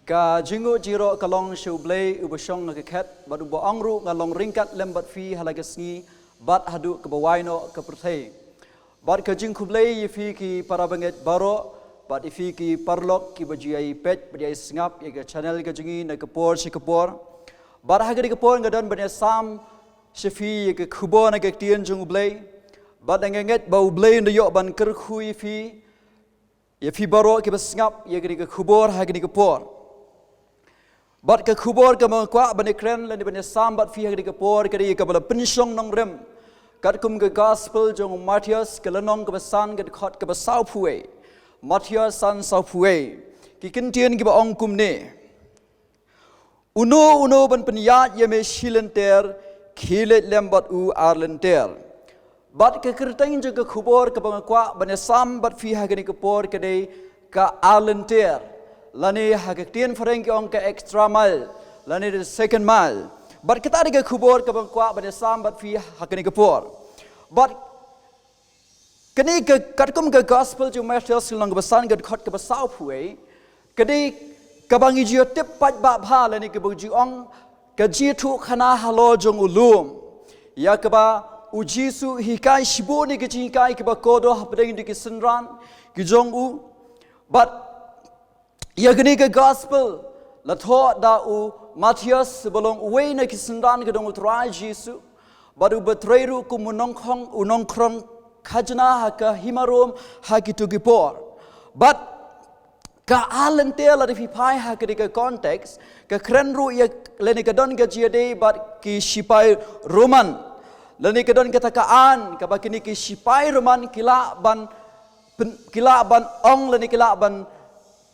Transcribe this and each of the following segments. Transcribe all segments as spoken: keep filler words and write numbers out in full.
Ka jingnguh jingïaroh ka long sha U Blei uba shong ha ka khet, bad uba ong ruh, nga long ryngkat lem bad phi ha la ka sngi bad haduh kaba wai noh ka pyrthei. Bad ka jingkhublei ïa phi ki para bangeit baroh, bad ïa phi ki paralok kiba ju ïai peit bad ïai sngap ïa ka channel ka jong ngi na ka por sha ka por. Bad ha kane ka por nga don ban ïasam sha phi ïa ka khubor na ka ktien jong U Blei. Bad nga ngeit ba U Blei un da ïoh ban kyrkhu ïa phi, ïa phi baroh kiba sngap ïa kane ka khubor ha kane ka por. Bad ka khubor kaba nga kwah ban ïakren lane ban ïasam bad phi ha kane ka por ka dei kaba la pynshong nongrim katkum ka gospel jong u Mathaios, ka lynnong kaba san, ka dkhot kaba sawphew wei. Mathaios san sawphew wei. Ki kyntien kiba ong kumne: Uno uno ban pynïaid ïa me shi lynter, khie leit lem bad u ar lynter. Bad ka kyrteng jong ka khubor kaba nga kwah ban ïasam bad phi ha kane ka por ka dei ka ar lynter, lane ha ka ktien phareng ki ong ka extra mile, lane the second mile. Bad kata dei ka khubor kaba nga kwah ban ïasam bad phi ha kane ka por. Bad kane ka, katkum ka gospel jong u Mathaios, lynnong kaba san, ka dkhot kaba sawphew wei, ka dei kaba ngi ju tip paidbah bha, lane kaba ju ong ka jingïathuhkhana halor jong u lum, ïa kaba u Jisu u hikai shibun ïa ki jinghikai kiba kordor hapdeng jong ki synran ki jong u. Bad ïa kane ka gospel la thoh da u Mathaios, uba long uwei na ki synran ki jong u Trai Jisu, bad uba trei ruh kum u nongkhrong, u nongkhrong khajna ha ka hima Rom ha kito ki por. Bad ka ar lynter, lada phi phai ha kane ka context, ka kren ruh ïa, lane ka don ka jingïadei bad ki shipai Roman, lane ka don kata ka aiñ kaba kine ki shipai Roman ki lah ban pyn-, ki lah ban ong, lane ki lah ban,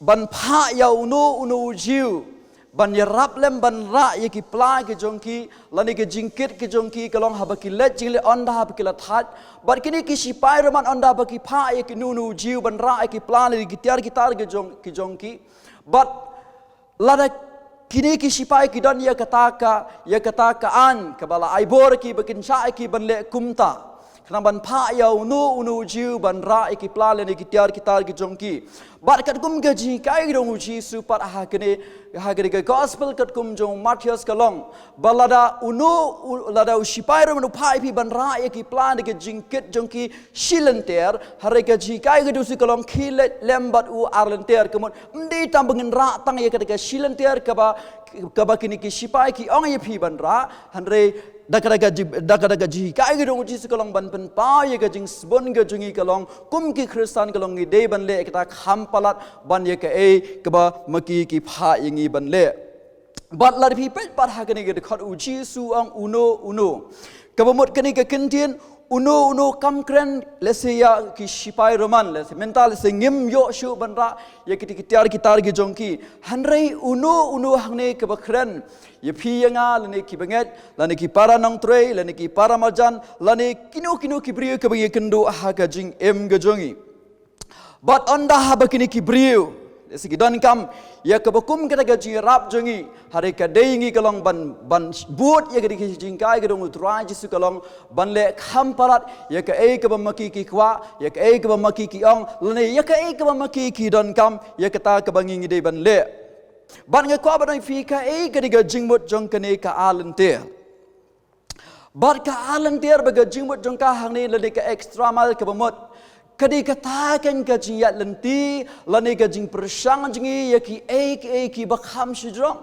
ban phah ïa uno uno u Jiw ban ïarap lem ban rah ïa ki pla ki jong ki, lane ki jingkit ki jong ki, ka long haba ki leit jingleh, ynda haba ki la thait. Bad kine ki shipai Roman, ynda haba ki phah ïa ki uno uno u Jiw ban rah ïa ki pla lane ki tiar ki tar ki jong, ki jong ki. Bad lada kine ki shipai ki don ïa kata ka, ïa kata ka aiñ kaba la ai bor ïa ki ba kin shah ïa ki ban leh kumta, khnang ban phah ïa uno uno u Jiw ban rah ïa ki pla lane ki tiar ki tar ki jong ki. Bad katkum ka jinghikai ki jong u Jisu pat ha kane, ha kane ka gospel katkum jong u Mathaios ka long ba lada uno u, lada u shipai Roman u phah ïa phi ban rah ïa ki pla lane ka jingkit jong ki shi lynter, hynrei ka jinghikai ka jong u Jisu ka long khie leit lem bad u ar lynter. Ka mut ym dei tang ba ngin rah tang ïa kata ka shi lynter kaba, kaba kine ki shipai ki ong ïa phi ban rah, hynrei da kata ka ji-, da kata ka jinghikai ka jong u Jisu ka long ban pynpaw ïa ka jingsbun ka jong ngi, ka long kum ki Khristan ka long ngi dei ban leh kata kham palat ban ïa kaei kaba ma ki ki phah ïa ngi ban leh. Bad lada phi peit pat ha kane ka dkhot, u Jisu u ong uno uno. Kaba mut kane ka kyntien uno uno kam kren lehse ïa ki shipai Roman, lehse mynta lehse ngim ïoh shuh ban rah ïa kiti ki tiar ki tar ki jong ki. Hynrei uno uno hangne kaba kren ïa phi ïa nga, lane ki bangeit, lane ki para nongtrei, lane ki para marjan, lane kino kino ki briew kaba ngi ïakynduh ha ka jingim ka jong ngi. Bad ynda haba kine ki briew lehse ki donkam ïa kaba kum kata ka jingïarap jong ngi, hynrei ka dei ngi ka long ban, ban bud ïa kata ka jinghikai ka jong u Trai Jisu ka long ban leh kham palat ïa kaei kaba ma ki ki kwah, ïa kaei kaba ma ki ki ong, lane ïa kaei kaba ma ki ki donkam, ïa kata kaba ngi ngi dei ban leh. Bad nga kwah ban ong ïa phi kaei ka dei ka jingmut jong kane ka ar lynter. Bad ka ar lynter bad ka jingmut jong ka hangne, lane ka extra mile, kaba mut ka dei kata ka, ka jingïaid lynti lane ka jingpyrshang jong ngi ïa kiei kiei kiba kham shajrong,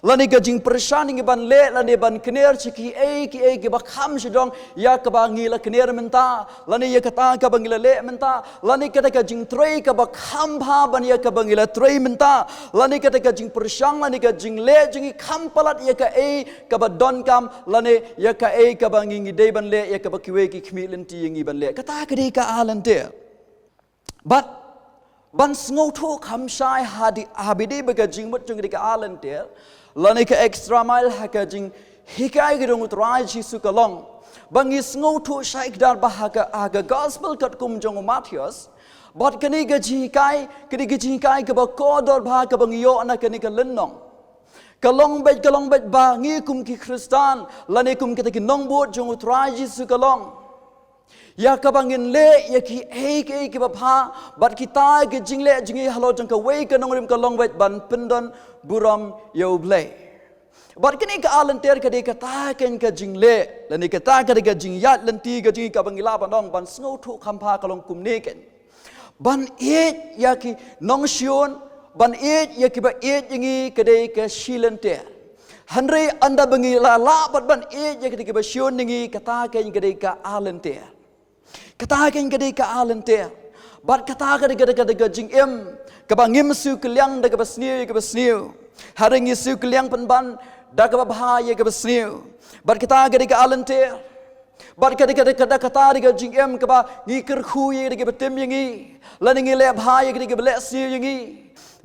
lane ka jingpyrshang jong ngi ban leh lane ban kner sha kiei kiei kiba kham shajrong ïa kaba ngi la kner mynta, lane ïa kata kaba ngi la leh mynta, lane kata ka jingtrei kaba kham bha ban ïa kaba ngi la trei mynta, lane kata ka jingpyrshang lane ka jingleh jong ngi kham palat ïa kaei kaba donkam, lane ïa kaei kaba ngi ngi dei ban leh, ïa kaba kiwei ki khmih lynti ïa ngi ban leh. Kata ka dei ka ar lynter. Bad ban sngewthuh kham shai ha dei, ha ba dei ba ka jingmut jong ka dei ka ar lynter lane ka extra mile ha ka jinghikai ka jong u Trai Jisu ka long ba ngi sngewthuh shai kdar ba ha ka, ha ka gospel katkum jong u Mathaios. Bad kane ka jinghikai, kane ka jinghikai kaba kordor bha kaba ngi ïoh na kane ka lynnong, ka long beit, ka long beit ba ngi kum ki Khristan lane kum kita ki nongbud jong u Trai Jisu ka long Ïa kaba ngin leh ïa kiei kiei kiba bha, bad kita ki jingleh jong ngi halor jong kawei ka nongrim ka long beit ban pyndon burom ïa U Blei. Bad kane ka ar lynter ka dei kata kein ka jingleh, lane kata ka dei ka jingïaid lynti ka jong ngi kaba ngi lah ban ong ban sngewthuh kham bha ka long kumne kein. Ban ïeit ïa ki nongshun, ban ïeit ïa kiba ïeit ïa ngi ka dei ka shi lynter. Hynrei ynda ba ngi la lah bad ban ïeit ïa kita kiba shun ïa ngi, kata kein ka dei ka ar lynter. Kata kein ka dei ka ar lynter. Bad kata ka dei ka dei ka dei ka jingim kaba ngim siew kylliang da kaba sniew ïa kaba sniew. Hynrei ngi siew kylliang pynban da kaba bha ïa kaba sniew. Bad kata ka dei ka ar lynter. Bad ka dei ka dei ka dei kata dei ka jingim kaba ngi kyrkhu ïa dei kaba tim ïa ngi, lane ngi leh bha ïa dei kaba leh sniew ïa ngi.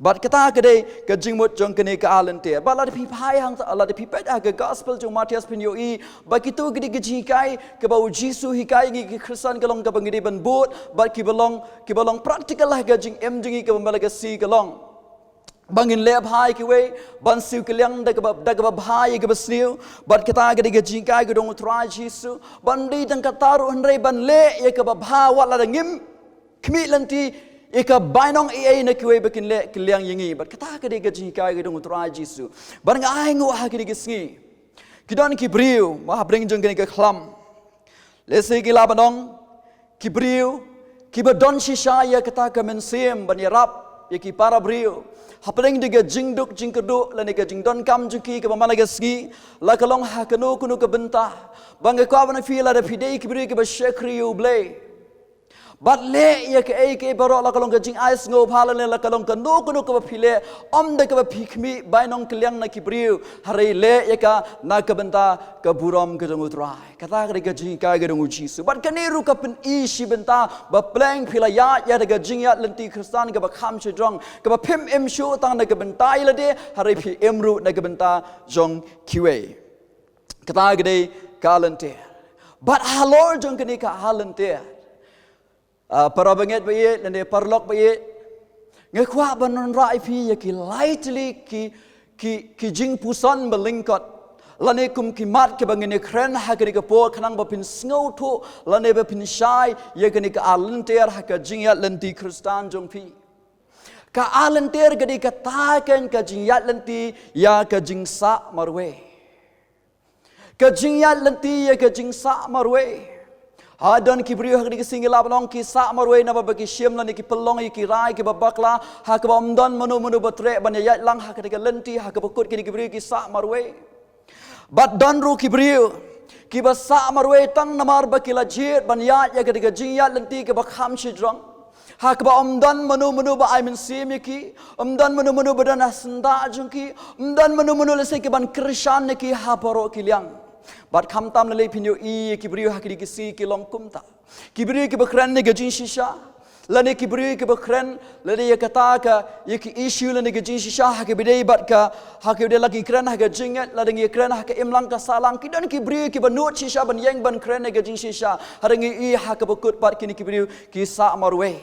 Bad kata ka dei ka jingmut jong kane ka ar lynter. Bad lada phi phai hangta, lada phi peit ha ka gospel jong u Mathaios phin ïohi ba kito ki dei ki jinghikai kiba u Jisu hikai ïa ngi ki khristan ka long kaba ngi dei ban bud, bad kiba long, kiba long practical ha ka jingim jong ngi kaba man la ka sngi ka long ba ngin leh bha ïa kiwei, ban siew kylliang da kaba, da kaba bha ïa kaba sniew. Bad kata ka dei ka jinghikai ka jong u Trai Jisu, ban dei tang kata ruh hynrei ban leh ïa kaba bha wat lada ngim khmih lynti ïa ka bainong ei ei na kiwei ba kin leh kylliang ïa ngi. Bad kata ka dei ka jinghikai ka jong u Trai Jisu. Bad nga ai nguh ha kine ki sngi, ki don ki briew ba hapdeng jong kane ka khlam, lehse ki lah ban ong, ki briew kiba don shisha ïa kata ka mynsiem ban ïarap ïa ki para briew hapdeng jong ka jingduk jingkyrduh lane ka jingdonkam jong ki kaba man la ka sngi, la ka long ha kano kano ka bynta. Ba nga kwah ban ong ïa phi, lada phi dei ki briew kiba shakri ïa U Blei, bad leh ïa kaei kaei baroh, la ka long ka jingai sngewbha lane la ka long kano kano kaba phi leh, ym da kaba phi khmih bainong kylliang na ki briew, hynrei leh ïa ka na ka bynta ka burom ka jong u Trai. Kata ka dei ka jinghikai ka jong u Jisu. Bad kane ruh ka pyni shi bynta ba pleng phi la ïaid ïa ka jingïaid lynti khristan kaba kham shajrong, kaba phim im shuh tang na ka bynta ïa lade, hynrei phi im ruh na ka bynta jong kiwei. Kata ka dei ka ar lynter. Bad halor jong kane ka ar lynter, ah, para bangeit ba ïeit lane paralok ba ïeit, nga kwah ban wanrah ïa phi ïa ki lai tylli ki, ki, ki jingpuson ba lyngkot lane kum ki mat kiba ngin ïakren ha kane ka por khnang ba phin sngewthuh lane ba phin shai ïa kane ka ar lynter ha ka jingïaid lynti khristan jong phi. Ka ar lynter ka dei kata kein ka jingïaid lynti ïa ka jingsah marwei. Ka jingïaid lynti ïa ka jingsah marwei. Ha don ki briew ha kine ki sngi la ba long ki sah marwei namar ba ki shim lane ki pynlong ïa ki rai kiba bakla ha kaba ym don mano mano ba treh ban ïaid lang ha kata ka lynti ha kaba kut kine ki briew ki sah marwei. Bad don ruh ki briew kiba sah marwei tang namar ba ki la jied ban ïaid ïa kata ka jingïaid lynti kaba kham shajrong. Ha kaba ym don mano mano ba ai mynsiem ïa ki, ym don mano mano ba don ha syndah jong ki, ym don mano mano lehse ki ban kyrshan ïa ki ha baroh ki liang. Bad khamtam lei lei phin ïohi ïa ki briew ha kine ki sngi ki long kumta. Ki briew kiba kren ïa ka jingshisha, lane ki briew kiba kren lane ïa kata ka, ïa ki issue lane ka jingshisha ha kaba ïadei bad ka, ha kaba ïadei la ki kren ha ka jingngeit, lane ngi kren ha ka imlang ka sahlang. Ki don ki briew kiba nud shisha ban ïeng ban kren ïa ka jingshisha. Hynrei ngi ïohi ha kaba kut pat kine ki briew ki sah marwei.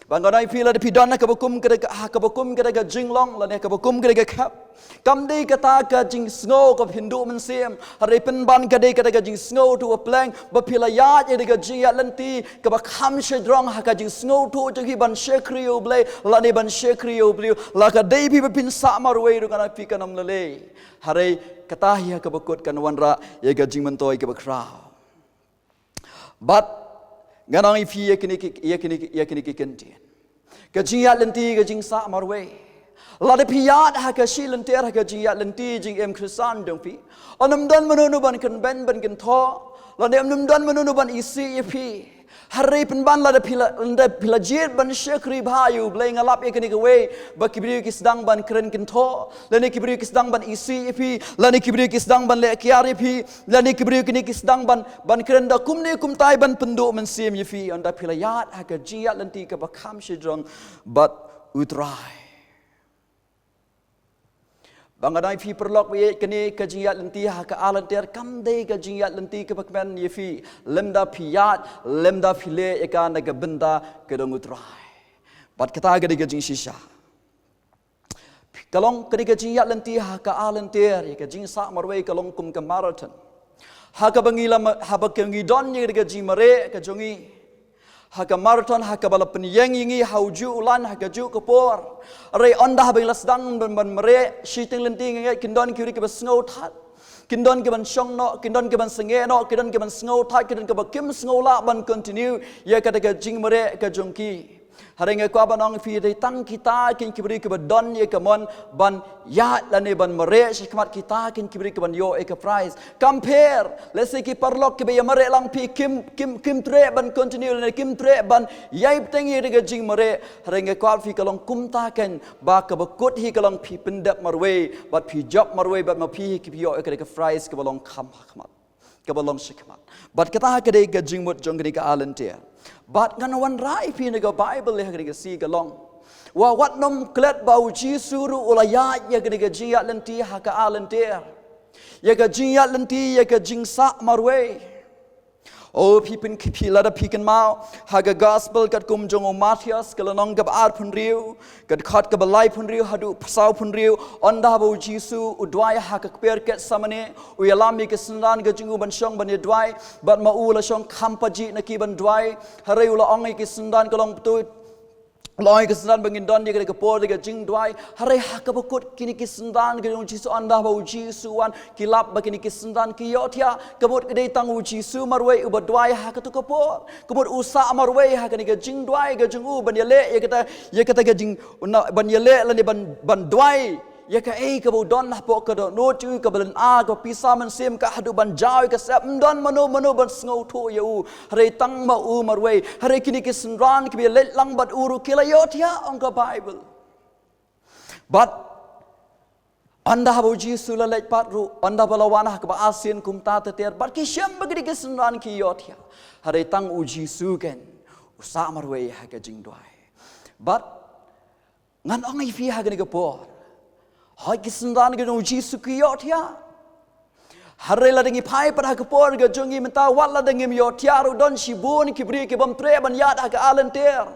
Ba nga ong ïa phi, lada phi don ha kaba kum kata ka, ha kaba kum kata ka jinglong lane ha kaba kum kata ka khep, kam dei kata ka jingsngew kaba phin duh mynsiem, hynrei pynban ka dei kata ka jingsngewthuh ba pleng ba phi la ïaid ïa ka jingïaid lynti kaba kham shajrong ha ka jingsngewthuh jong phi ban shakri ïa U Blei lane ban shakri ïa u briew. La ka dei phi ba phin sah marwei ruh, nga ong ïa phi, kan ym lei lei. Hynrei kata hi ha kaba kut kan wanrah ïa ka jingmyntoi kaba khraw. Bad ngan ong ïa phi ïa kine ki, ïa kine ki, ïa kine ki kyntien. Ka jingïaid lynti, ka jingsah marwei. Lada phi ïaid ha ka shi lynter ha ka jingïaid lynti jingim khristan jong phi, ym don mano mano ban kynbeiñ ban kynthoh, lane ym don mano mano ban isih ïa phi. Hynrei pynban lada phi la, lada phi la jied ban shakri bha ïa U Blei, nga lap ïa kane kawei, ba ki briew ki sdang ban kren kynthoh, lane ki briew ki sdang ban isih ïa phi, lane ki briew ki sdang ban leh kiar ïa phi, lane ki briew kine ki sdang ban, ban kren da kumne kumtai ban pynduh mynsiem ïa phi, ynda phi la ïaid ha ka jingïaid lynti kaba kham shajrong bad U Trai. Ba nga ong ïa phi paralok ba ïeit, kane ka jingïaid lynti ha ka ar lynter kam dei ka jingïaid lynti kaba kmen ïa phi lymda phi ïaid, lymda phi leh ïa ka na ka bynta ka jong U Trai. Bad kata ka dei ka jingshisha. Ka long kane ka jingïaid lynti ha ka ar lynter, ïa ka jingsah marwei ka long kum ka marathon. Ha kaba ngi la ma-, ha ba ka ngi don ïa ka jingmareh ka jong ngi. Ha ka marathon ha kaba la pynïeng ïa ngi ha u juh u lain ha ka juh ka por. Hynrei ynda haba ngi la sdang ban, ban mareh, shiteng lynti ngi ngeit kin don ki briew kiba sngewthait. Kin don kiban shong noh, kin don kiban sangeh noh, kin don kiban sngewthait, kin don kiba kim sngew lah ban continue ïa kata ka jingmareh ka jong ki. Hynrei nga kwah ban ong ïa phi, dei tang kita kin ki briew kiba don ïa ka mon ban ïaid lane ban mareh shakhmat, kita kin ki briew kiban ïoh ïa ka prize. Kam pher, lehse ki paralok kiba ïa mareh lang phi kim, kim, kim treh ban continue lane kim treh ban ïai bteng ïa ka jingmareh. Hynrei nga kwah ïa phi, ka long kumta kein, ba kaba kut hi ka long phi pyndep marwei bad phi jop marwei bad ma phi hi ki phi ïoh ïa ka prize kaba long kham ha khmat, kaba long shakhmat. Bad kata ka dei ka jingmut jong kane ka ar lynter. Bad ngan wanrah ïa phi na ka Bible ïa kane ka sngi ka long, wa wat nym klet ba u Jisu ruh u la ïaid ïa kane ka jingïaid lynti ha ka ar lynter, ïa ka jingïaid lynti, ïa ka jingsah marwei. O phi pyn, phi lada phi kynmaw ha ka Gospel katkum jong u Mathaios, ka lynnong kaba arphew hynriew, ka dkhot kaba laiphew hynriew haduh sawphew hynriew, ynda ba u Jisu u duwai ha ka kper Gethsemane, u ïalam ïa ki synran ka jong u ban shong ban ïa duwai, bad ma u la shong kham pajih na ki ban duwai. Hynrei u la ong ïa ki synran, ka long, pynthut, u la ong ïa ki synran ba ngin don ïa ka por ïa ka jingduwai. Hynrei ha kaba kut kine ki synran ka jong u Jisu, ynda ba u Jisu u wan, ki lap ba kine ki synran ki ïohthiah. Ka mut ka dei tang u Jisu marwei uba duwai ha katu ka por. Ka mut u sah marwei ha kane ka jingduwai ka jong u ban ïaleh ïa kata, ïa kata ka jing, u na, ban ïaleh lane ban, ban duwai ïa kaei kaba u don hapoh ka dohnud jong u, kaba lynga, kaba pisa mynsiem, ka haduh ban jaw ïa ka sepngi, ym don mano mano ban sngewthuh ïa u. Hynrei tang ma u marwei. Hynrei kine ki synran kiba ïaleit lang bad u ruh ki la ïohthiah, ong ka Bible. Bad ynda ba u Jisu u la leit pat ruh, ynda ba la wan ha kaba arsien kumta ter ter, bad ki shem ba kine ki synran ki ïohthiah. Hynrei tang u Jisu kein u sah marwei ha ka jingduwai. Bad ngan ong ïa phi ha kane ka por, hooid ki synran ka jong u Jisu ki ïohthiah. Hynrei lada ngi phai pat ha ka por ka jong ngi mynta, wat lada ngim ïohthiah ruh, don shibun ki briew ki bym treh ban ïaid ha ka ar lynter.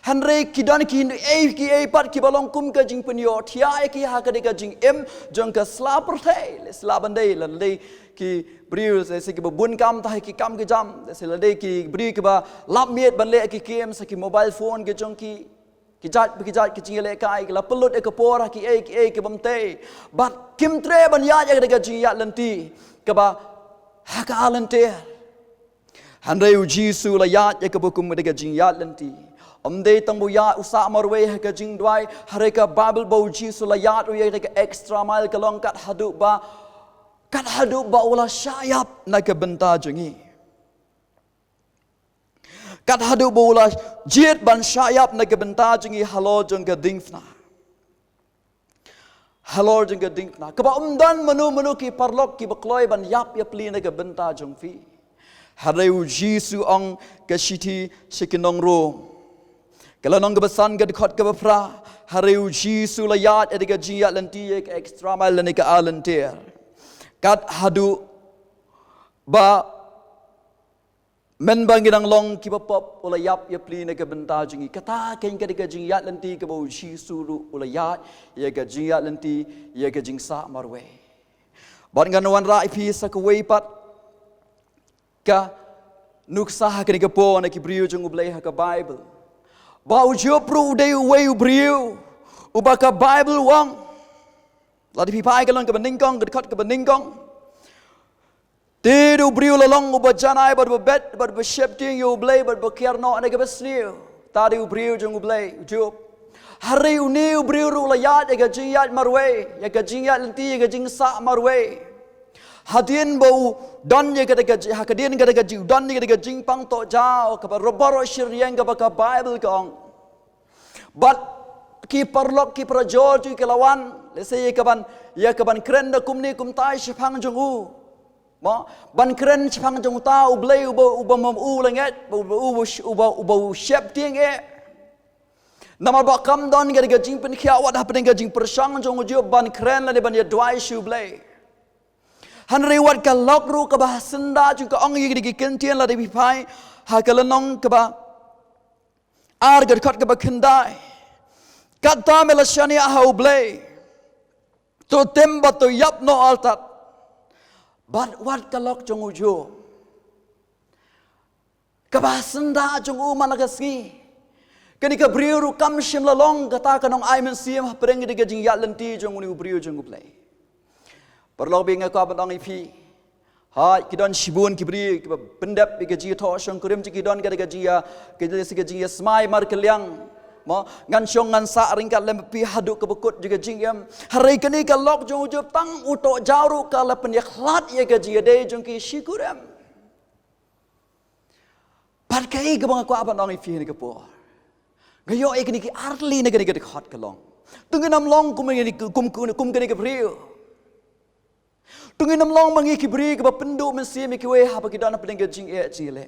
Hynrei ki don kiei kiei pat kiba long kum ka jingpynïohthiah ïa ki ha kane ka jingim jong ka sla pyrthei. Lehse lah ban dei, lah dei ki briew, lehse kiba bun kam tang ha ki kam ki jam, lehse lah dei ki briew kiba lap miet ban leh ki game ha ki mobile phone ka jong ki. Ki jait pa ki jait ki jingïalehkai, ki la pynlut ïa ka por ha kiei kiei ki bym tei. Bad kim treh ban ïaid ïa ka jingïaid lynti kaba ha ka ar lynter. Hynrei u Jisu u la ïaid ïa kaba kum ka jingïaid lynti. Ym dei tang ba u ïaid, u sah marwei ha ka jingduwai, hynrei ka Bible ba u Jisu u la ïaid ruh ïa ka extra mile, ka long kat haduh ba, kat haduh ba u la shah ïap na ka bynta jong ngi. Kat haduh ba u la jied ban shah ïap na ka bynta jong ngi halor jong ka diengphna. Halor jong ka diengphna. Kaba ym don mano mano ki paralok kiba kloi ban ïap ïapli na ka bynta jong phi. Hynrei u Jisu, ong ka shithi sha ki nong Rom, ka lynnong kaba san, ka dkhot kaba phra. Hynrei u Jisu u la ïaid ïa ka jingïaid lynti, ïa ka extra mile lane ka ar lynter. Kat haduh ba mynba ngi dang long kiba pop, u la ïap ïapli na ka bynta jong ngi. Kata kein ka dei ka jingïaid lynti kaba u Jisu ruh u la ïaid, ïa ka jingïaid lynti, ïa ka jingsah marwei. Bad ngan wanrah ïa phi sa kawei pat ka nuksa ha kane ka por na ki briew jong U Blei ha ka Bible. Ba u Job ruh u dei uwei u briew uba ka Bible u ong, lada phi phai ka lynnong kaba nyngkong, ka dkhot kaba nyngkong, te dei u briew la long uba janai bad uba bet bad uba sheptieng ïa U Blei bad uba kiar noh na kaba sniew. Te dei u briew jong U Blei, u Job. Hynrei une u briew ruh u la ïaid ïa ka jingïaid marwei, ïa ka jingïaid lynti, ïa ka jingsah marwei. Hadien ba u don ïa kata ka ji-, ha ka dien kata ka ji-, u don ïa kata ka jingpang tohjaw kaba rubber shyrïeng kaba ka Bible ka ong. Bad ki paralok, ki parajor jong u ki la wan, lehse ïa kaban, ïa kaban kren da kumne kumtai shaphang jong u. Mo, ban kren shaphang jong uta U Blei uba, uba ma u la ngeit, uba, uba, uba, uba u sheptieng eh. Namar ba kam don ka, ka jingpynkhiah wat hapdeng ka jingpyrshang jong u Job ban kren lane ban ïaduwai sha U Blei. Hynrei wat ka lok ruh kaba ha syndah jong ka, ong ïa ki kyntien, lada phi phai ha ka lynnong kaba ar, ka dkhot kaba khyndai. Kata me la shaniah ha U Blei, to tim bad to ïap noh artat. Bad wat ka lok jong u Job, kaba syndah jong u man la ka sngi. Kane ka briew ruh kam shym la long kata ka nongai mynsiem hapdeng ka jingïaid lynti jong une u briew jong U Blei. Paralok, bad nga kwah ban ong ïa phi, hooid ki don shibun ki briew kiba pyndep ïa ka jingthoh shongkurim jong ki, don ka dei ka jingïa, ka dei ka jingïasmai markylliang. Mo, ngan shong ngan sah ryngkat lem bad phi haduh kaba kut jong ka jingim. Hynrei kane ka lok jong u Job, tang uto jaw ruh ka la pynïakhlad ïa ka jingïadei jong ki shikurim. Bad kaei kaba nga kwah ban ong ïa phi ha kane ka por, nga ïoh ïa kine ki artylli na kane ka dkhot ka long, to ngin ym long kum kine, kum, kum, kum kine ki briew. To ngin ym long ma ngi ki briew kiba pynduh mynsiem ïa kiwei haba ki don hapdeng ka jingeh jingïaleh.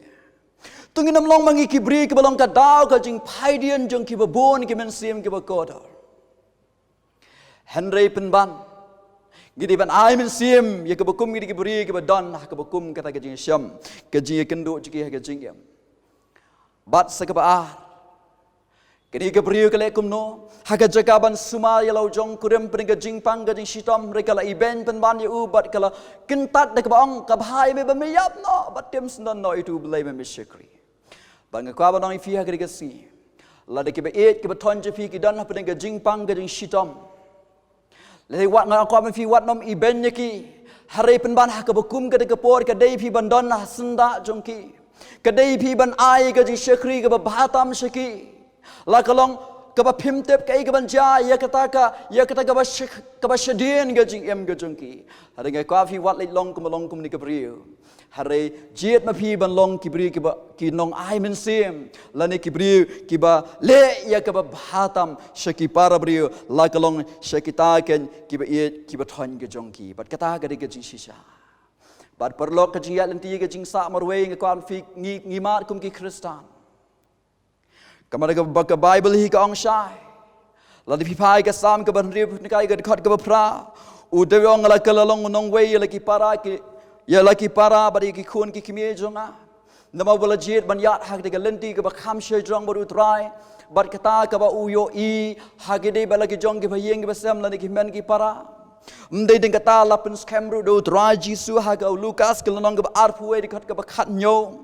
To ngin ym long ma ngi ki briew kiba long ka daw ka jingphaidien jong kiba bun ki mynsiem kiba kordor. Hynrei pynban, ngi dei ban ai mynsiem ïa kiba kum kine ki briew kiba don ha kaba kum kata ka jingshem, ka jingïakynduh jong ki ha ka jingim. Bad sa kaba ar, kane ka briew ka leh kumno? Ha ka jaka ban sumar ïa la u jong kurim hapdeng ka jingpang ka jingshitom, hynrei ka la ibeiñ pynban ïa u bad ka la kyntait da kaba ong, ka bha ïa me ba me ïap noh bad tim syndon noh ïa uto u blei ba me shakri. Bad nga kwah ban ong ïa phi ha kane ka sngi, lada kiba ïeit kiba thoiñ jong phi ki don hapdeng ka jingpang ka jingshitom, lada wat, nga kwah ban ong ïa phi, wat nym ibeiñ ïa ki. Hynrei pynban ha kaba kum kata ka por ka dei ïa phi ban don ha syndah jong ki. Ka dei ïa phi ban ai ka jingshakri kaba bha tam sha ki. La ka long kaba phim tip kaei kaban jia ïa kata ka, ïa kata kaba shak-, kaba shadien ka jingim ka jong ki. Hynrei nga kwah ïa phi, wat leit long kumba long kum kane ka briew. Hynrei jied ma phi ban long ki briew kiba, ki nongai mynsiem, lane ki briew kiba leh ïa kaba bha tam sha ki para briew, la ka long sha kita keiñ kiba ïeit kiba thoiñ ka jong ki. Bad kata ka dei ka jingshisha. Bad paralok, ka jingïaid lynti, ka jingsah marwei, nga kwah ban ong ïa phi, ngi, ngi mad kum ki Khristan. Kumba ka, ba ka Baibl hi ka ong shai. Lada phi phai ka Salm kaba hynriew phew khyndai ka dkhot kaba phra, u David u ong, la ka la long u nongwei ïa la ki para ki, ïa la ki para bad ïa ki khun ki kmie jong nga. Namar ba la jied ban ïaid ha kata ka lynti kaba kham shajrong bad U Trai, bad kata kaba u ïohi ha ki dei bad la ki jong kiba ïing kiba sem lane ki hynmen ki para. Ym dei tang kata, la pynskhem ruh da U Trai Jisu ha ka Lukas ka lynnong kaba arphew wei dkhot kaba khathynñiew.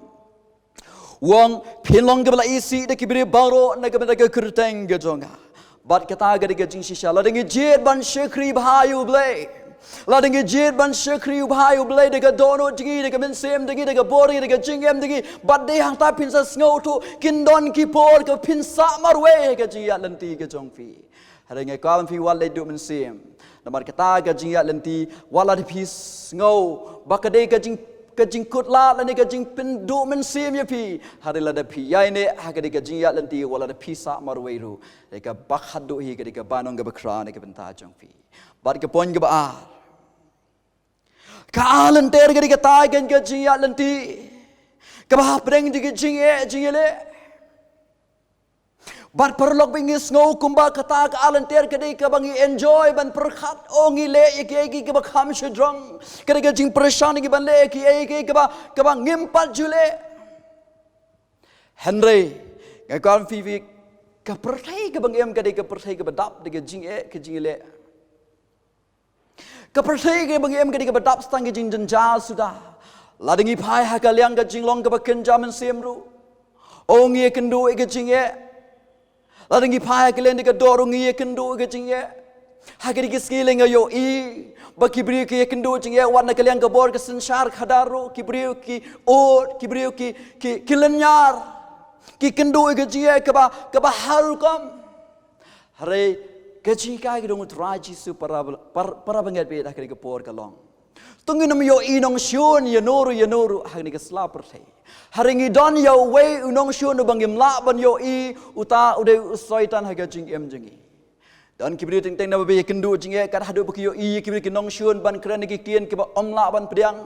U ong, phin long kiba la isih da ki briew baroh na ka bynta ka kyrteng ka jong nga. Bad kata ka dei ka jingshisha. Lada ngi jied ban shakri bha ïa U Blei, lada ngi jied ban shakri bha ïa U Blei da ka dohnud jong ngi, da ka mynsiem jong ngi, da ka bor jong ngi, da ka jingim jong ngi, bad dei hangta phin sa sngewthuh, kin don ki por kaba phin sah marwei ha ka jingïaid lynti ka jong phi. Hynrei nga kwah ban ong ïa phi, wat leit duh mynsiem. Namar kata ka jingïaid lynti, wat lada phi sngew ba ka dei ka jing, ka jingkut lad lane ka jingpynduh mynsiem ïa phi, hynrei lada phi ïaineh ha ka dei ka jingïaid lynti, wat lada phi sah marwei ruh, dei kaba khatduh hi ka dei ka bainong kaba khraw na ka bynta jong phi. Bad ka point kaba ar, ka ar lynter ka dei kata ka, ka jingïaid lynti kaba hapdeng jong ka jingeh jingïaleh. Bad paralok, ba ngi sngew kumba kata ka ar lynter ka dei kaba ngi enjoy ban pyrkhat, o ngi leh ïa kiei kiei kiba kham shajrong. Ka dei ka jingpyrshang ngi ban leh ïa kiei kiei kaba, kaba ngim pat ju leh. Hynrei nga kwah ban ong ïa phi, ka pyrthei kaba ngi im ka dei ka pyrthei kaba dap da ka jingeh ka jingïaleh. Ka pyrthei kaba ngi im ka dei kaba dap sa tang ka jingjynjar suda. Lada ngi phai ha ka liang ka jinglong kaba kynja mynsiem ruh, o ngi ïakynduh ïa ka jingeh. Lada ngi phai ha ka liang ka doh ruh ngi ïakynduh ïa ka jingeh. Ha kine ki sngi lei nga ïohi ba ki briew ki ïakynduh jingeh wat na ka liang ka bor ka synshar khadar ruh, ki briew ki ud, ki briew ki, ki, ki lynñiar. Ki kynduh ïa ka jingeh kaba, kaba har rukom. Hynrei ka jinghikai ka jong U Trai Jisu, para, para, para bangeit, bad ha kane ka por ka long, to ngin ym ïohi nongshun ïa no ruh ïa no ruh ha kane ka sla pyrthei. Hynrei ngi don ïa uwei u nongshun uba ngim lah ban ïohi, uta u dei u Soitan ha ka jingim jong ngi. Don ki briew teng teng naba ïakynduh jingeh kat haduh ba ki ïohi ïa ki briew ki nongshun ban kren ïa ki ktien kiba ym lah ban pdiang.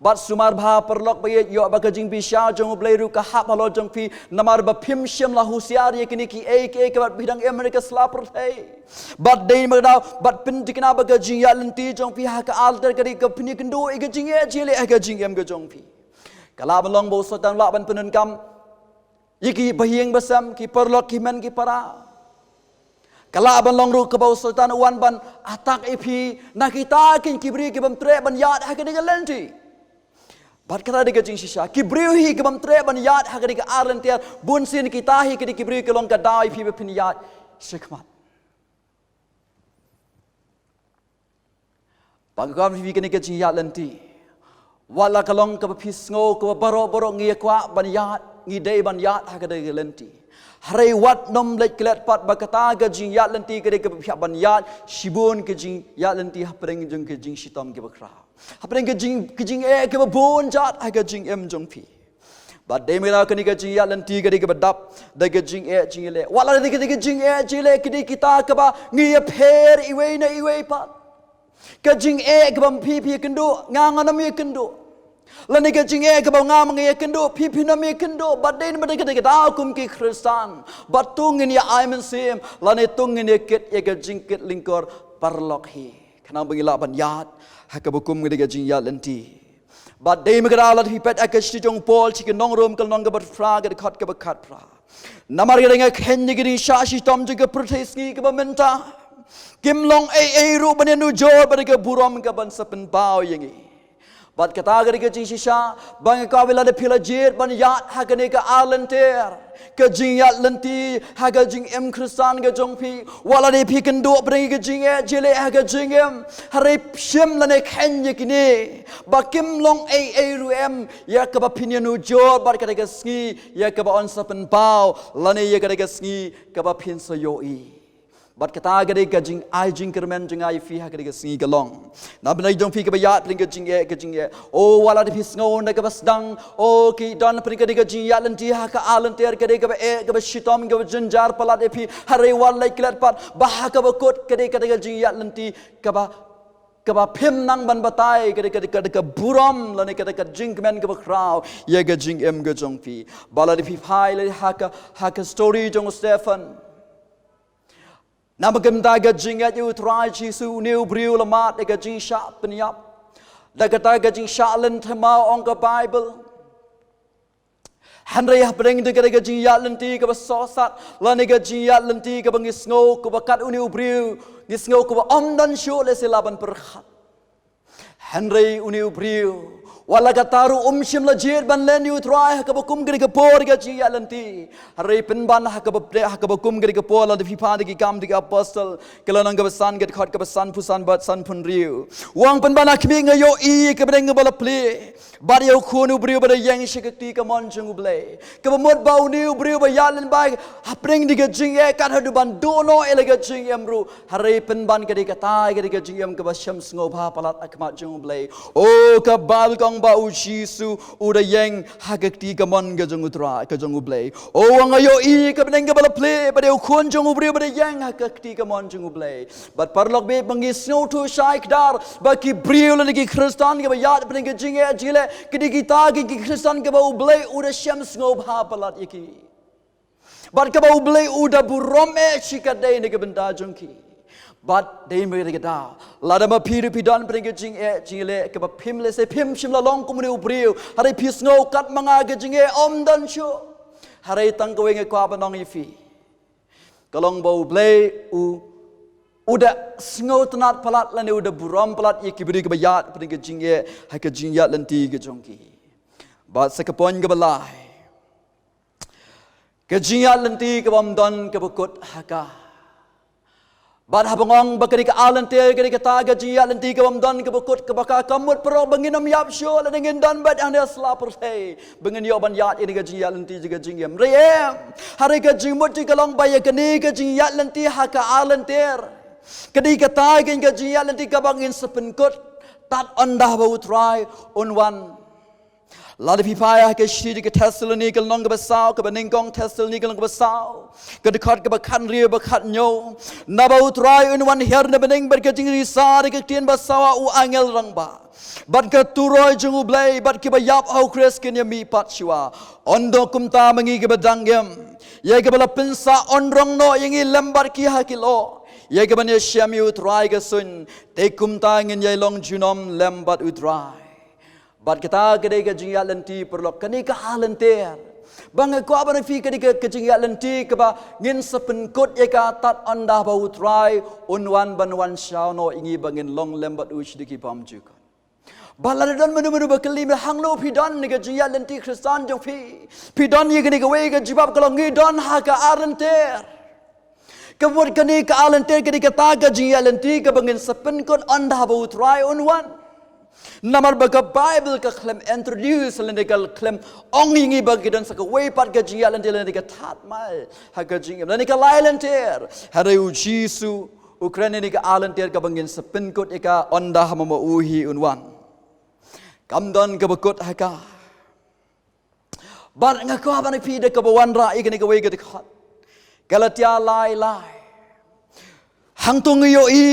Bad sumar bha paralok ba ïeit, ïoh ba ka jingbishar jong U Blei ruh ka hap halor jong phi, namar ba phim shym la husiar ïa kine kiei kiei kiba phi dang im ha ka sla pyrthei. Bad dei namar kata, bad pynthikna ba ka jingïaid lynti jong phi ha ka ar lynter ka dei kaba phin ïakynduh ïa ka jingeh jingïaleh ha ka jingim ka jong phi. Ka lah ban long ba u Soitan u lah ban pyndonkam ïa ki bahaïing bahasem, ki paralok, ki hynmen ki para. Ka lah ban long ruh kaba u Soitan u wan ban attack ïa phi na kita ki briew ki bym treh ban ïaid ha kane ka lynti. Bad kata dei ka jingshisha, ki briew hi ki bym treh ban ïaid ha kane ka ar lynter, bun sien kita hi ki dei ki briew ki long ka daw ïa phi ba phin ïaid shakhmat. Ba nga kwah ban ong ïa phi, kane ka jingïaid lynti, wat la ka long kaba phi sngew kaba baroh baroh ngi kwah ban ïaid, ngi dei ban ïaid ha kane ka lynti. Hynrei wat nym leit klet pat ba kata ka jingïaid lynti ka dei kaba phi hap ban ïaid shibun ka jingïaid lynti hapdeng jong ka jingshitom kaba khraw, hapdeng ka jing, ka jingeh kaba bun jait ha ka jingim jong phi. Bad dei mynta kane ka jingïaid lynti ka dei kaba dap da ka jingeh jingïaleh. Wat la dei ka, dei ka jingeh jingïaleh ka dei kita kaba ngi ïapher iwei na iwei pat. Ka jingeh kaba phi phi ïakynduh, nga ngam ïakynduh. Lane ka jingeh kaba nga ma nga ïakynduh, phi phi ngam ïakynduh. Bad dei mynta ka dei ka daw kum ki Khristan ba to ngin ïa ai mynsiem, lane to ngin ïa kit ïa ka jingkit lyngkor paralok hi. Khnang ba ngi lah ban ïaid ha kaba kum ka dei ka jingïaid lynti. Bad dei mynta ka dei, lada phi peit ha ka shithi jong u Paul sha ki nong Rom ka lynnong kaba phra, ka dkhot kaba khatphra. Namar kata nga kheiñ ïa ki jingshah shitom jong ka pyrthei sngi kaba mynta. Kim long ei ei ruh ban ïanujor bad ka burom kaban sa pynpaw ïa ngi. Bad kata ka dei ka jingshisha ba nga kwah ba lada phi la jied ban ïaid ha kane ka ar lynter, ka jingïaid lynti ha ka jingim Khristan ka jong phi, wat la dei phi kynduh pyrshah ka jingeh jingïaleh ha ka jingim, hynrei shim lane kheiñ ïa kine ba kim long ei ei ruh em ïa kaba phin ïanujor bad kata ka sngi ïa kaba yn sa pynpaw, lane ïa kata ka sngi kaba phin sa ïohi. Bad kata ka dei ka jingai jingkyrmen jong nga ïa phi ha kata ka sngi ka long, na bynta jong phi kaba ïaid pyrshah ka jingeh, ka jingeh. O, wat la dei phi sngew na kaba sdang, o, ki don pyrshah ka dei ka jingïaid lynti ha ka ar lynter ka dei kaba eh, kaba shitom, kaba jynjar palat ïa phi, hynrei wat leit klet pat ba ha kaba kut ka dei kata ka jingïaid lynti kaba, kaba phim nang ban batai ka dei, ka dei, ka dei ka burom lane ka dei ka jingkmen kaba khraw ïa ka jingim ka jong phi. Ba la dei phi phai lei ha ka, ha ka story jong u Stephen. Namar ka bynta ka jingngeit ïa u Trai Jisu, une u briew la mad da ka jingshah pynïap. Da kata ka jingshah lynti ma ong ka Baibl. Hynrei hapdeng da kata ka jingïaid lynti kaba sohsat, lane ka jingïaid lynti kaba ngi sngew kaba kat une u briew, ngi sngew kaba ym don shuh lehse la ban pyrkhat. Hynrei une u briew, wat la katta ruh um shym la jied ban len ïa u Trai ha kaba kum ka dei ka por ka jingïaid lynti. Hynrei pynban ha kaba pdeng, ha kaba kum ka dei ka por, lada phi phai da ki Kam jong ki Apostol ka lynnong kaba san, ka dkhot kaba sanphew san bad sanphew hynriew. U ong pynban ha khmih nga ïohi ïa ka bneng kaba la plie bad ïa u Khun u briew ba da ïeng sha ka kti kamon jong U Blei. Kaba mut ba une u briew ba ïaid lyngba hapdeng da ka jingeh, kat haduh ban duh noh ïa la ka jingim ruh, hynrei pynban ka dei kata ka dei ka jingim kaba shem sngewbha palat ha khmat jong U Blei. O, ka Baibl ka ong ba u Jisu u da ïeng ha ka kti kamon ka jong u Trai, ka jong U Blei. O, nga ïohi ka bneng kaba la plie, ba dei u Khun jong u briew ba da ïeng ha ka kti kamon jong U Blei. Bad paralok, bad ba ngi sngewthuh shai kdar ba ki briew lane ki Khristan kiba ïaid pyrshah ka jingeh jingïaleh, ki dei kita ki, ki Khristan kiba U Blei u da shem sngewbha palat ïa ki. Bad kaba U Blei u da burom eh shikatdei na ka bynta jong ki. Bad dei ma kata ka daw, lada ma phi ruh phi don pyrshah ka jingeh jingïaleh kaba phim lehse phim shym la long kum une u briew, hynrei phi sngew kat ma nga ka jingeh ym don shuh, hynrei tang kawei nga kwah ban ong ïa phi. Ka long ba U Blei u, u da sngewtynnad palat lane u da burom palat ïa ki briew kiba ïaid pyrshah ka jingeh ha ka jingïaid lynti ka jong ki. Bad sa ka point kaba lai, ka jingïaid lynti kaba ym don kaba kut ha ka. Bad haba nga ong ba ka dei ka ar lynter ka dei kata ka jingïaid lynti kaba ym don kaba kut, kaba ka, ka mut paralok ba ngin ym ïap shuh lada ngin don beit hangne ha sla pyrthei ba ngin ïoh ban ïaid ïa ka jingïaid lynti jong ka jingim. Hynrei em, hynrei ka jingmut jong ka long ba ïa kane ka jingïaid lynti ha ka ar lynter ka dei kata ka jingïaid lynti kaba ngin sa pynkut tad ynda ba U Trai un wan. Lada phi phai ha ka shithi ka Thessalonika lynnong kaba saw, kaba nyngkong Thessalonika lynnong kaba saw, ka dkhot kaba khathynriew bad khathynñiew. Naba U Trai un wan hiar na bneng bad ka jingrisa da ka ktien basawa u angel rangbah, bad ka turoi jong U Blei, bad kiba ïap ha U Khrist kin ïamih pat shuwa. Ynda kumta ma ngi kiba dang im, ïa kiba la pynsah yn rong noh ïa ngi lem bad ki ha ki lyoh, ïa kiban ïashem ïa U Trai ka suiñ. Te kumta ngin ïai long junom lem bad U Trai. Bad kata ka dei ka jingïaid lynti paralok, kane ka ar lynter. Ba nga kwah ban ong ïa phi ka dei ka, ka jingïaid lynti kaba ngin sa pynkut ïa ka tad ynda ba U Trai un wan ban wan shaw noh ïa ngi ba ngin long lem bad u sha ki bymjukut. Ba lada don mano mano ba kylli me hangno phi don ha ka jingïaid lynti Khristan jong phi, phi don ïa kane kawei ka jubab ka long ngi don ha ka ar lynter. Ka mut kane ka ar lynter ka dei kata ka jingïaid lynti kaba ngin sa pynkut ynda ba U Trai un wan. Namar ba ka Baibl ka khlem introduce lane ka khlem ong ïa ngi ba ki don sa kawei pat ka jingïaid lynti lane ka tad mail ha ka jingim lane ka lai lynter. Hynrei U Jisu u kren ïa kane ka ar lynter kaba ngin sa pynkut ïa ka ynda ba ma u hi un wan. Kam don kaba kut ha ka. Bad nga kwah ban ong ïa phi da kaba wanrah ïa kane kawei ka dkhot. Galatia lai lai. Hangto ngi ïohi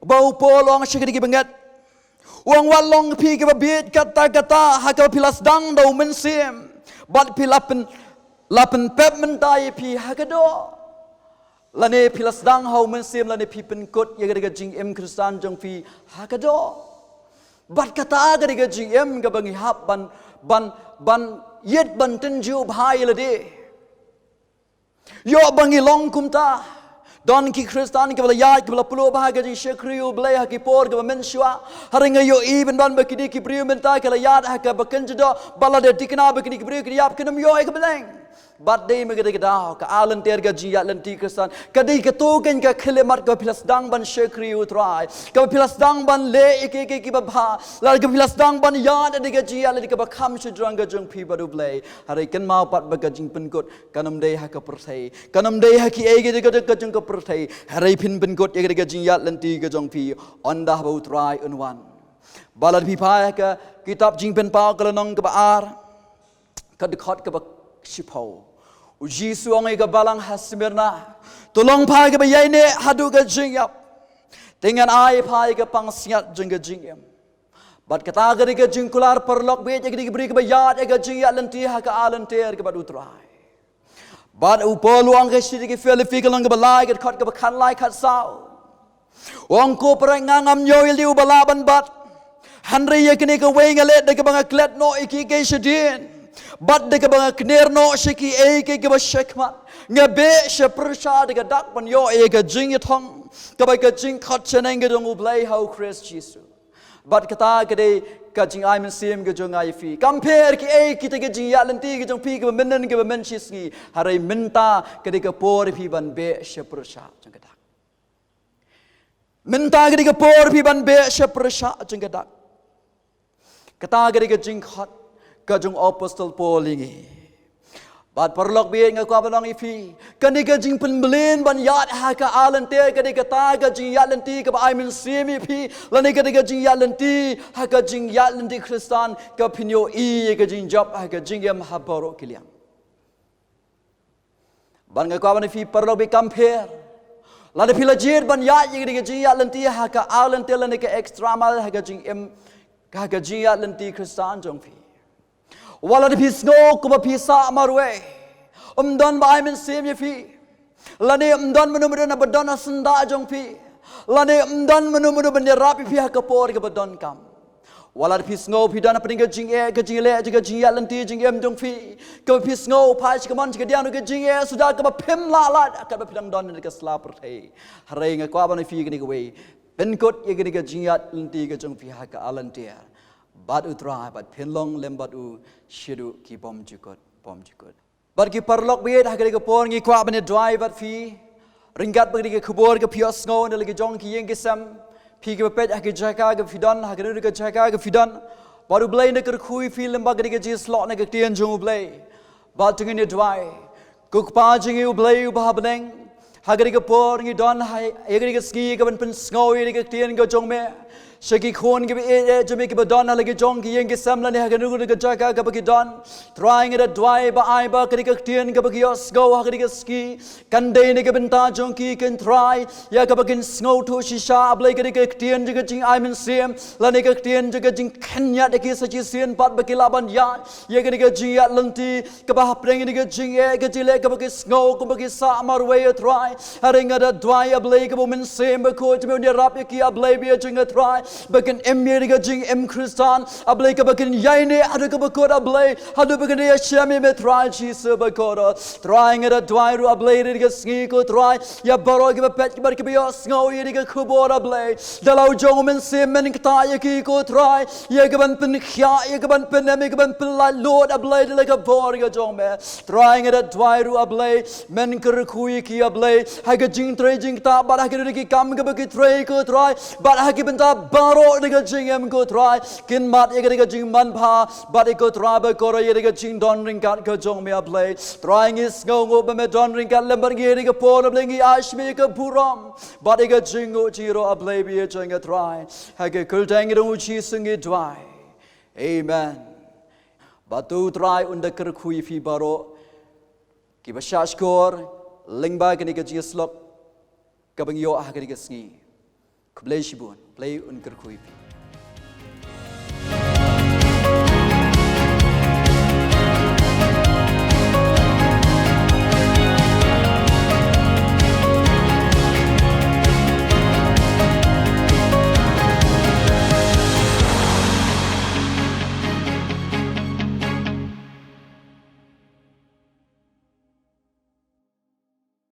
ba u Paul u ong sha ki bangeit, u ong wat long phi kiba bieit katta katta ha kaba phi la sdang da U Mynsiem bad phi la pyn, la pynpep mynta ïa phi ha ka doh. Lane phi la sdang ha U Mynsiem lane phi pynkut ïa ka jingim Khristan jong phi ha ka doh. Bad kata ka dei ka jingim kaba ngi hap ban, ban, ban ïeit ban tynjuh bha ïa lade. Ïoh ba ngi long kumta. Don ki Khristan kiba la ïaid kiba la pynlong bha ka jingshakri U Blei ha ki por kiba mynshuwa. Hynrei nga ïohi bynban ba kine ki briew mynta ki la ïaid ha kaba kynja doh ba lada dei kane ba kine ki briew ki ïap kin ym ïoh ïa ka bneng. Bad dei ma ka dei ka daw ka ar lynter ka jingïaid lynti Khristan ka dei kato kane ka khlieh mat kaba phi la sdang ban shakri U Trai, kaba phi la sdang ban leh ïa kiei kiei kiba bha, lane kaba phi la sdang ban ïaid ïa ka jingïaid lynti kaba kham shajrong ka jong phi bad U Blei. Hynrei kynmaw pat ba ka jingpynkut kan ym dei ha ka pyrthei, kan ym dei ha kiei kiei ka jong ka pyrthei. Hynrei phin pynkut ïa ka jingïaid lynti ka jong phi ynda ba U Trai un wan. Ba lada phi pule ha ka kitab Jingpynpaw ka lynnong kaba ar, ka dkhot kaba shiphew. U Jisu u ong ïa ka balang ha Smyrna, to long pha kaba ïaineh haduh ka jingïap, te ngan ai pha ïa ka pansngiat jong ka jingim. Bad kata ka dei ka jingkular paralok bad ïa ka dei ka briew kaba ïaid ïa ka jingïaid lynti ha ka ar lynter kaba bad U Trai. Bad u Paul u ong ha ka shithi ki Philippi ka lynnong kaba lai ka dkhot kaba khatlai khatsaw. U ong ko para nga ngam ïoh ïa lade uba lah ban bat. Hynrei ïa kane kawei nga leh da kaba nga klet noh ïa kiei kiei shadien. Bad da kaba nga kner noh sha kiei kiei kiba shakhmat. Nga beh sha pyrshah da ka dak ban ïoh ïa ka jingïathong kaba ka jingkhot shaneng ka jong U Blei ha U Khrist Jisu. Bad kata ka dei ka jingai mynsiem ka jong nga ïa phi. Kam pher kiei kita ki jingïaid lynti ka jong phi kaba mynnin kaba mynshisngi. Hynrei mynta ka dei ka por ïa phi ban beh sha pyrshah jong ka dak. Mynta ka dei ka por phi ban beh sha pyrshah jong ka dak. Kata ka dei ka jingkhot ka jong u Apostol Paul ïa ngi. Bad paralok bad nga kwah ban ong ïa phi, kane ka jingpynbeit ban ïaid ha ka ar lynter ka dei kata ka jingïaid lynti kaba ai mynsiem ïa phi, lane ka dei ka jingïaid lynti ha ka jingïaid lynti Khristan kaba phin ïohi ïa ka jingjop ha ka jingim ha baroh ki liang. Bad nga kwah ban ong ïa phi paralok bad kam pher, lada phi la jied ban ïaid ïa ka dei ka jingïaid lynti ha ka ar lynter lane ka extra mile ha ka jingim, ha ka jingïaid lynti Khristan jong phi. Wat lada phi sngew kumba phi sah marwei, ym don ba ai mynsiem ïa phi, lane ym don mano mano ba don ha syndah jong phi, lane ym don mano mano ban ïarap ïa phi ha ka por kaba donkam. Wat lada phi sngew phi don hapdeng ka jingeh ka jingleh ka jingïaid lynti jingim jong phi, kaba phi sngew phi sngewsih ka mon ka diang ka jingeh suda kaba phim lah lad kaba phi dang don ha ka sla pyrthei. Hynrei nga kwah ban ong ïa phi kane kawei, pynkut ïa kane ka jingïaid lynti ka jong phi ha ka ar lynter bad U Trai bad phin long lem bad u shaduh ki bymjukut bymjukut. Bad ki paralok bad ha kane ka por ngi kwah ban ïa duwai bad phi. Ryngkat bad kane ka khubor kaba phi ïohsngew na la ki jong ki ïing ki sem, phi kiba peit ha ki jaka kaba phi don, ha kano kano ka jaka kaba phi don. Bad U Blei un kyrkhu ïa phi lem bad kane ka jingshlur na ka ktien jong U Blei. Bad to ngin ïa duwai. Ko Kpa jong ngi U Blei uba ha bneng, ha kane ka por ngi don ha, ha kane ka sngi kaban pynsngew ïa ka ktien ka jong me sha ki khun kiba ïeit jong me kiba don ha la ki jong ki ïing ki sem lane ha kano kano ka jaka kaba ki don. Trai nga da duwai ba ai ba kane ka ktien kaba ki ïohsngew ha kane ka sngi kan dei na ka bynta jong ki, kan Trai, ïa kaba kin sngewthuh shisha A Blei kane ka ktien jong ka jingai mynsiem lane ka ktien jong ka jingkhynñiat ïa ki sa shisien pat ba ki lah ban ïaid ïa kane ka jingïaid lynti kaba hapdeng kane ka jingeh ka jingleh kaba ki sngew kumba ki sah marwei, A Trai. Hynrei nga da duwai A Blei kaba U Mynsiem Bakhuid jong me un ïarap ïa ki A Blei bad jong nga, Trai. ba kin im ïa ka jingim Khristan, A Blei, kaba kin ïaineh haduh kaba kut, A Blei, haduh ba kin ïashem ïa me Trai Jisu bakordor. Trai nga da duwai ruh, A Blei, ïa ka sngi ko Trai, ïa baroh kiba peit bad kiba ïohsngew ïa ka khubor, A Blei, da la u jong u Mynsiem men ktah ïa ki ko Trai, ïa kaban pynkhiah, ïa kaban pynem, ïa kaban pyllait lut, A Blei, da la ka bor ka jong me. Trai nga da duwai ruh, A Blei, men kyrkhu ïa ki, A Blei, ha ka jingtrei jingktah bad ha ki kam kaba ki trei ko Trai, bad ha ki bynta baroh da ka jingim ko Trai, kin mad ïa ka da ka jingmanbha bad ïa ko Trai bakordor ïa da ka jingdon ryngkat ka jong me, A Blei. Trai ngi sngewnguh ba me don ryngkat lem bad ngi ha da ka por, A Blei, ngi ai sha me ïa ka burom bad ïa ka jingnguh jingïaroh, A Blei, ba ïeit jong nga Trai. Ha ka kyrteng jong u Jisu ngi duwai. Amen. Bad to u Trai un da kyrkhu ïa phi baroh kiba shahshkor lyngba kane ka jingïasyllok kaba ngi ïoh ha kane ka sngi. Khublei shibun, Blei un kyrkhu ïa phi.